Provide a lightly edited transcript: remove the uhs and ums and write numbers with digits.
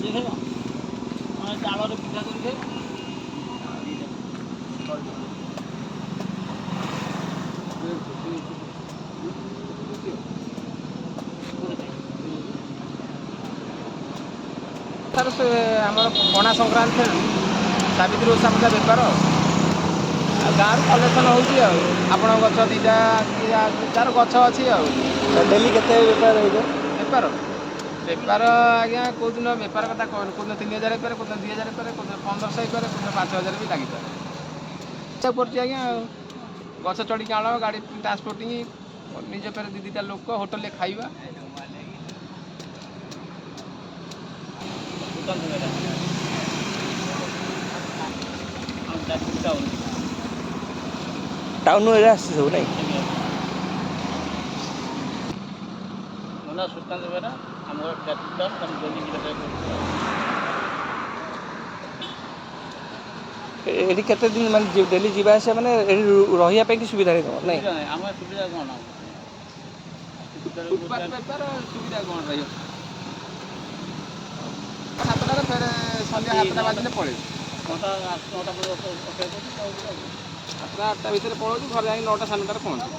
ଖାଇବ, ଚାଉଳରେ ପିଠା କରି ଖାଇବ। ସାର୍, ସେ ଆମର ପଣା ସଂକ୍ରାନ୍ତି ଠାରୁ ସାବିତ୍ରୀ ଓଷା ପୂଜା ବେପାର ଆଉ ଗାଁରୁ କଲେକ୍ସନ୍ ହେଉଛି। ଆଉ ଆପଣଙ୍କ ଗଛ ଦୁଇଟା କି ଯାହାର ଗଛ ଅଛି। ଆଉ ଡେଲି କେତେ ବେପାର ହେଇଯାଏ? ବେପାର ଆଜ୍ଞା, କେଉଁଦିନ ବେପାର କଥା କହନି। କେଉଁଦିନ 3000 ହେଇପାରେ, କେଉଁଦିନ 2000 ହେଇପାରେ, କେଉଁଦିନ 1500 ହେଇପାରେ, କେଉଁଦିନ 5000 ବି ଲାଗିପାରେ। ପଡ଼ୁଛି ଆଜ୍ଞା। ଆଉ ଗଛ ଚଢ଼ିକି ଆଣ, ଗାଡ଼ି ଟ୍ରାନ୍ସପୋର୍ଟିଂ, ନିଜ ଫେରେ ଦୁଇ ଦୁଇଟା ଲୋକ, ହୋଟେଲରେ ଖାଇବା। ଦୋକାନ ବେହେରା, ଆମ ଯାଜପୁର ଟାଉନ୍। ଟାଉନ୍ ଏରିଆ ଆସିଛି ସବୁ ନାଇଁ? ଆଜ୍ଞା। ମୋ ନାଁ ସୁକାନ୍ତ ବେହେରା, ଆମ ଘର ଯାଜପୁର ଟାଉନ୍। ଆମେ ଡେଲି ଯିବା ଆସିବା କରୁଛୁ। ଏଠି କେତେ ଦିନ ମାନେ ଡେଲି ଯିବା ଆସିବା, ମାନେ ଏଠି ରହିବା ପାଇଁ କି ସୁବିଧା ନାହିଁ ତମର ନାଇଁ? ସୁବିଧା ନାହିଁ ଆମର। ସୁବିଧା କ'ଣ? ଫୁଟପାଥ ବେପାର, ସୁବିଧା କ'ଣ ରହିବ? 7ଟାରେ ଫେରେ ସନ୍ଧ୍ୟା 7ଟା ବାଜିଲେ ପଳେଇବୁ। 9ଟା, 9ଟା ପରେ ଅପେକ୍ଷା କରୁଛୁ। 7ଟା 8ଟା ଭିତରେ ପଳଉଛୁ, ଘରେ ଯାଇକି 9ଟା 9:30ରେ ପହଞ୍ଚୁ।